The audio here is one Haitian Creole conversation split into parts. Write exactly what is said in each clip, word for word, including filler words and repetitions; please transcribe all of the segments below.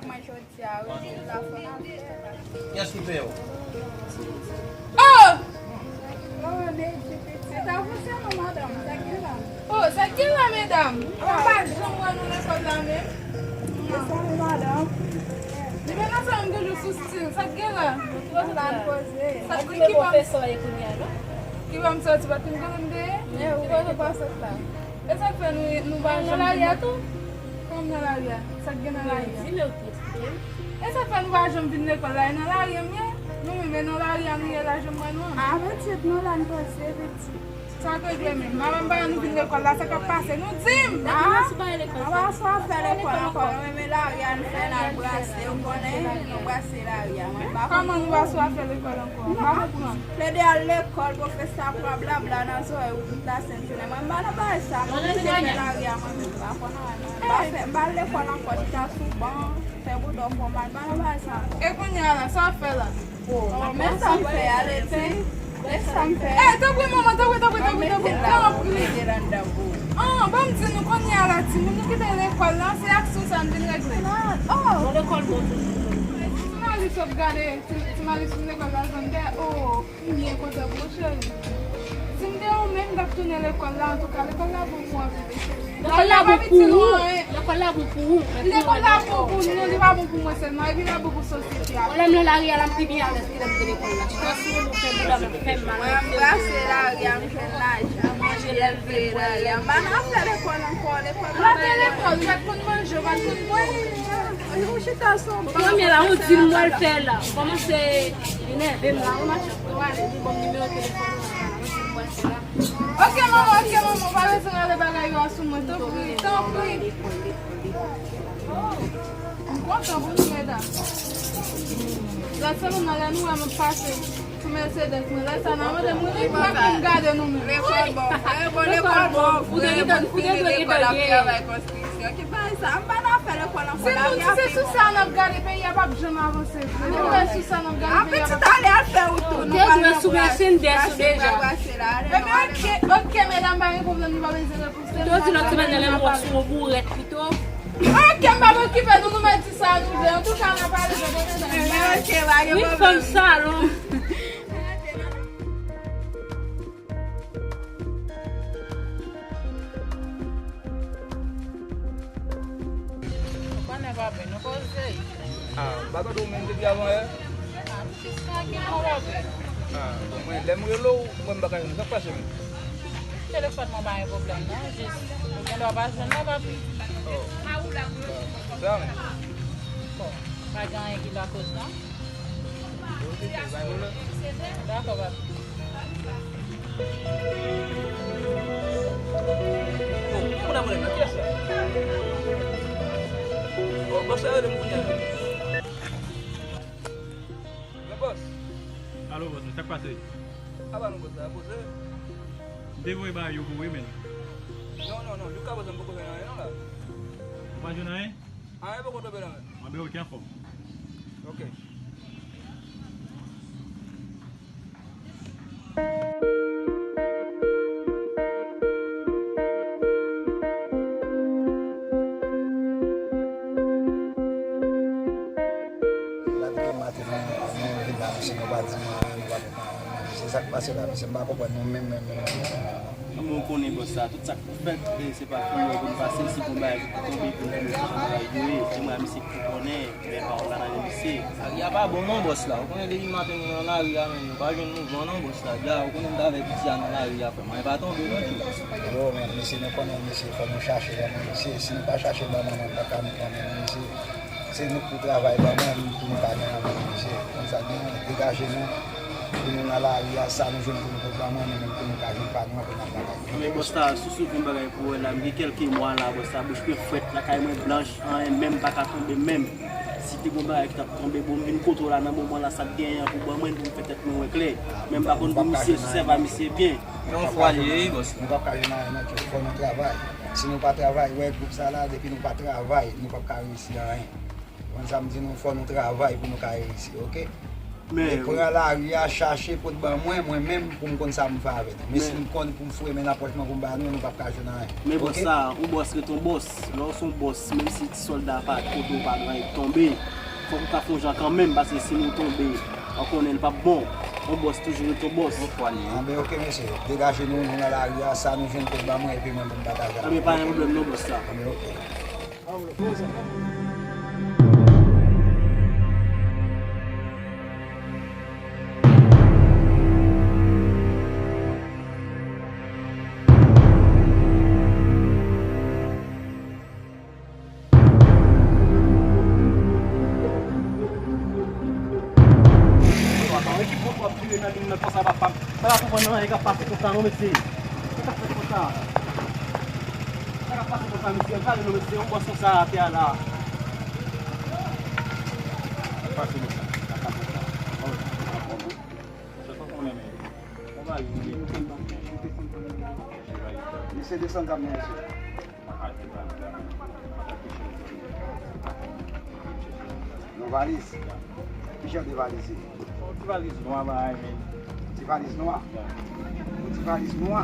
Mwen jodi a, wi, la fò n ap fè. Kiyès ki peye w? Oh! Oh, Lady, pitit. Se ta pou se non, madanm. Sa k gen la? Oh, sa k gen la, medam? Mwen pa janm wè nou lekòl la menm. Mezanmi, madanm. Li menm nan sa, m toujou sou stil. Sa k gen la? Nou twò la n poze. Sa k gen ki pwofesè w ye kounye a, non? Ki ban m sòti, pa t konn konnen m te ye? Men ou pa sòt la. E sa k fè nou, nou pa janm nan lari a tou? Kòman nan lari a? Sa k gen nan lari a? Di m, ou te eksplike m. E sa k fè nou pa janm vin lekòl la? E nan lari a m ye? Nou menm, e nan lari a nou ye la, janm wè nou an? A, pitit, nou la n poze, pitit. Sa k regle menm? Manman m pa wè nou vin lekòl la, sa k ap pase? Nou di m! A, nou pa sou afè lekòl ankò, nou menm e lari a n fè n al brase, ou konnen, nou brase lari a. Mwen pa konn. Kòman nou pa sou afè lekòl ankò? M pa konprann. Plede al lekòl, pwofesè ap pran blabla nan zòrèy ou tout lasent jounen. Mwen m pa nan bagay sa, m oblije fè lari a mwen menm, m pa konn anyen non. M pa fè, m pa al lekòl ankò, chita sou ban, fè bouda w fè w mal, m pa nan bagay sa. E kounye a la, sa w ap fè la? Oh, men sa m fè a, Lady. Men sa m fè. Eh, tanpri, manman, tanpri, tanpri, tanpri, tanpri, tanpri. Ah, ban m di nou, kounye a la, timoun, nou kite lekòl la, se ak sou sa n vin regle. Oh. Bon, lekòl bon toujou. Ti Malis ap gade, ti, ti Malis fin lekòl la, zòn dèyè. Oh, byen kontan pou ou, cheri. Si m te ou menm, m t ap tounen lekòl la, antouka, lekòl la bon pou anpil, cheri. Lekòl la bon pou ou. Lekòl la bon pou ou. Lekòl la bon pou nou, li pa bon pou mwen sèlman, epi l ap bon pou sosyete a. Lè m nan lari a, la m pi byen alèz ke lè m te lekòl la. Chita sou yon bon fè bouda m ap fè m mal. Mwen, m brase lari a, m jwenn lajan, m manje lè m vle pwale a. M pa nan afè lekòl ankò, lekòl pa nan lekòl. Ou pa t konn manje, ou pa t konn bwè. Ou chita sou yon ban. Premye la, ou di m w al fè la. Ou kòmanse enève m la, ou mache. Ou ale, di bon nimewo telefòn ou la, ou di m w al fè la. Ok, manman, ok, manman, pa bezwen rale bagay yo a sou mwen, tanpri, tanpri. M kontan pou nou, medam. Lòt semèn nan, lè nou wè m ap pase sou Mercedes mwen, lè sa, n a mande moun ki pa konn gade nou menm. Lekòl bon, vrè bon, lekòl bon, vrè bon, lekòl ap travay konstriksyon. Ki bagay sa? M pa nan afè lekòl ankò. Si nou di se sou sa n ap gade, peyi a p ap janm avanse. Nou wè sou sa n ap gade, peyi a p ap. Pitit, ale al fè wout ou, nou pa nan brase, brase la, ale nou ale. Ebyen, ok, ok, medam, pa gen pwoblèm, nou pa bezwen reponse. Yo di lòt semèn nan lè m wè w sou yon bourèt pito. Ok, m p ap okipe nou, nou mèt di sa nou vle. Antouka, n ap pale de bon medam. Ok, pa gen pwoblèm. Wi, fanm salon. Nou konnen, papi, nou koze. Ah, m pa tande w menm depi avan yè. Ah, m jis nan gen mwen, papi. Ah, bon, mwen, lè m rele w, mwen, m pa ka jwenn ou. Sa k pase menm? Telefòn mwen pa gen pwoblèm, non. Jis, ou gen dwa pa jwenn mwen, papi. Oh. Sa menm. Bon, pa gen anyen ki lakoz, non. Dakò, papi. Oh, moun nan mwen la, kiyès la? Oh, bòs la rele m kounye a. Gran bòs. Alo, bòs, sa k pase? Apa nou bòs la, poze. M te voye bagay yo pou ou, wi, men. Non, non, non, jiska prezan m poko jwenn anyen non la. Ou pa jwenn anyen? Anyen poko tonbe nan men. Anben, ok, anfòm. Ok. Lè m te maten, mwen, mwen vin la, misye, nou pa di mwen anyen, nou pa fè mwen anyen. Se sa k pase la, misye, m pa konprann nou menm, menm, menm. Kòman w konnen bòs sa, tout sa k fèt, e se pa pou yo pou n pase, si pou bay tonbe pou nou, pou bay dwe, se mwen misye ki konnen, men pa w la nan misye. Lari a pa bon non, bòs la. Ou konnen depi maten nou nan lari a, men nou pa jwenn mouvman non, bòs la. Dja, ou konnen m t avè piti a nan lari a, frè m. Mwen pa tonbe non, tchou. Yo, men misye, nou konnen misye, fò nou chache ban mwen misye. Si nou pa chache ban mwen, mwen pa ka nou konnen misye. Se nou k pou travay ban mwen, pou nou ka gen anvi manje. Konsa, nou degaje nou, pou nou nan lari a, sa nou jwenn pou nou pot ban mwen, nou menm pou nou ka jwenn pa nou an, pou n ap travay. Men bòs la, sou sou yon bagay pou wè la, m gen kèlke mwa la, bòs la, bouch mwen frèt, lakay mwen blanch, anyen menm pa ka tonbe menm. Si te gon bagay ki t ap tonbe, bon, m vin kote w la nan moman la, sa t genyen an pou ban mwen, pou m fè tèt mwen wè klè. Men m pa konn pou misye, si sèvo misye byen. Yon fwa l ye, wi, bòs. Nou p ap ka jwenn anyen non, tchou. Fò nou travay. Si nou pa travay, wè gwoup sa la, depi nou pa travay, nou p ap ka reyisi anyen. Konn sa m di nou, fò nou travay pou nou ka reyisi, ok? Men pran lari a, chache pou t ban mwen, mwen menm pou m konn sa pou m fè avè nou. Men si m konn pou m foure men nan pòch mwen pou m ba nou, nou p ap ka jwenn anyen. Men bòs sa, yon bòs ret yon bòs. Lè w se yon bòs, menm si ti sòlda pa kote w pa dwe tonbe, fòk ou ka fè yon jan kanmenm, paske si nou tonbe, w konnen l p ap bon. Yon bòs toujou ret yon bòs. Anben, oke, mesye. Degaje nou, nou nan lari a, sa nou jwenn pou t ban mwen, epi mwen pou m pataje avè nou. Anben, pa gen pwoblèm non, bòs sa. Anben, oke. Sa pa konprann nan, e ka pase konsa non, mesye. E ka fèt konsa. Sa k ap pase konsa, mesye? Gade non, mesye, yon bòs konsa atè a la. Pase mesye. Mesye, desann kab nan, mesye. Yon valiz. Ki jan de valiz se? Yon ti valiz nwa bagay, men. Ti valiz nwa? Yon ti valiz nwa.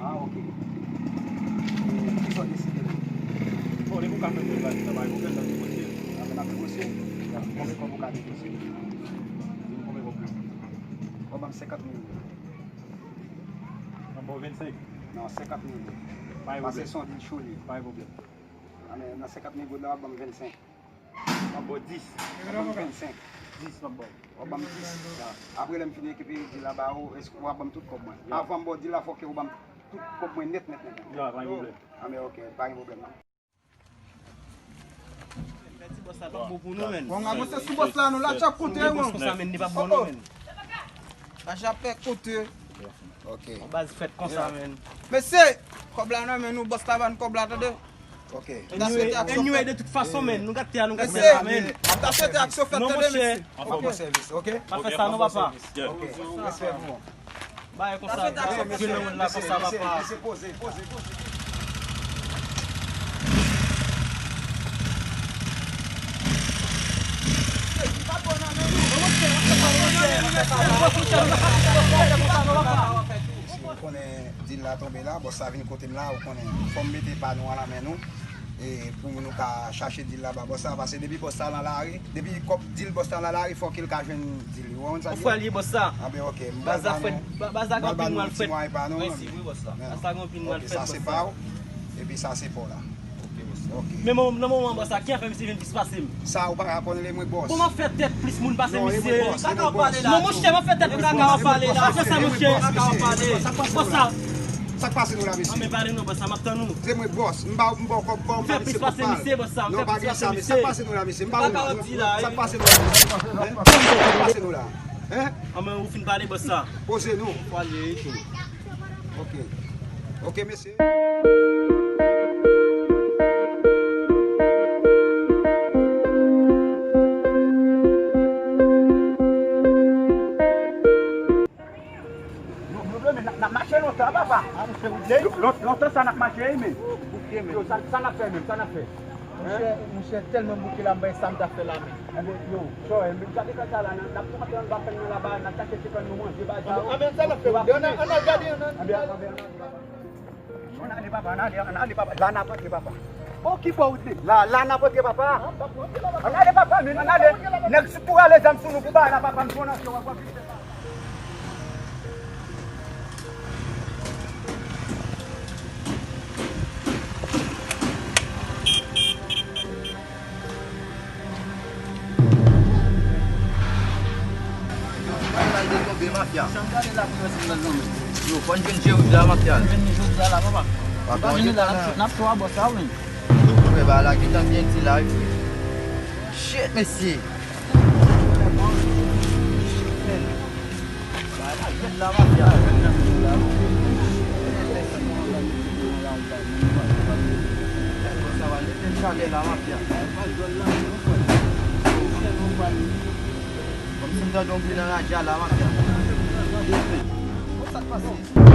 Ah, ok. E kisa w deside menm? Bon, depi w ka fè m yon bagay, sa pa gen pwoblèm, n ap negosye. Ah, n ap negosye? Konbyen kòb ou ka negosye? Konbyen kòb? W ap ban m senkant mil goud. M ap ba w vennsenk. Non, senkant mil goud. Pa gen pwoblèm. Paske se yon dil cho li ye. Pa gen pwoblèm. Ah, men nan senkant mil goud la, w ap ban m vennsenk. M ap ba w dis. W ap ban m vennsenk. Dis m ap ba w. W ap ban m dis. Apre lè m fin rekipere dil la ba ou, èske w ap ban m tout kòb mwen? Ya. Avan m ba w dil la, fòk ou ban m tout kòb mwen nèt, nèt, nèt, nèt. Ya, pa gen pwoblèm. Ah, men ok, pa gen pwoblèm non. Fè ti bòs la pa bon pou nou, menn. Bon, avanse sou bòs la, nou la, tchòp koute, bon. Bòs konsa, menn, li pa bon, non, menn. Acha pè koute. Ok. Yon baz fèt konsa, menn. Mesye, kòb la nan men nou, bòs la ban kòb la, tande. Ok. Anyway, anyway, de tout fason, menn, nou gate a, nou gate a, menn. Mesye, ta swete aksyon fèt, tande, mesye. Anfòm, bon sèvis, ok? Pa fè sa, non, papa. Ok, respè pou ou. Bagay konsa, mesye, mesye, mesye, poze, poze, poze. Mesye, ou konnen dil la tonbe la, bòs la vin kote m la, ou konnen, fò m mete pa nou an nan men nou, e pou nou ka chache dil la ba bòs la, paske depi bòs la nan lari, depi kòb dil bòs la nan lari, fòk li ka jwenn dil li. Ou konprann sa m di? Yon fwa li bòs la. Anben, ok, m pral ba nou, m pral ba nou ti mwayen pa nou. Wi, bòs la. Sa gen anpil mal fèt, bòs la. Ok, sa se pa w, epi sa se pa w la. Ok, bòs la. Ok. Men nan moman, bòs la, ki afè misye vin plis pase m? Sa ou pa ka konnen, li mwen bòs. Kòman fè tèt plis moun pase misye? Non, li mwen bòs, li mwen bòs. Non, monchè, mwen fè tèt plis pase misye. Sa k pase nou la, mesye? Sa k pase nou la, mesye? Anben pale non, bòs la, m ap tann ou. Se mwen bòs. M ba, m ba w kòb pa w, m pa misye kòb pa l. Non, pa gen sa, mesye. Sa k pase nou la, mesye? M ba w non. Sa k pase nou la, mesye? Hein? Sa k pase nou la? Hein? Anben ou fin pale, bòs la. Poze nou. Fwa li ye tou. Ok. Ok, mesye. Nou, nou vle, men n ap, n ap mache lontan, papa. Lon-, lon-, lontan sa n ap mache, wi, men. Yo, sa, sa n ap fè menm, sa n ap fè? Monchè, monchè, tèlman m bouke la, m pa wè sa m ta fè la, men. Anben, yo, chòy, men gade kanta la, n ap tou antre anndan fèn nan laba, n ap chache ti fèn nou manje, bagay sa yo. Anben, sa n ap fè, ann al gade, ann al. Ann ale, papa, ann ale, ann ale, papa. La n ap antre, papa. Oh, ki bò ou te? La, la n ap antre, papa. Ann ale, papa, men ann ale. Nèg sou tou rale zam sou nou pou bagay la, papa, m jwenn antre, w ap vin fè sa. Yo, fò n jwenn Jerry la, mafya. Jwenn li jodi a la, papa. Papa, ou gentan nan... N ap fè w a bòs la, wi. Frè, bagay la gentan byen di la, wi, frè. Shit, mesye. Bagay la red la, mafya. Sa va, leve chalè la, mafya. Kòmsi m tande yon grenn anraje a la, mafya. Sa k pase?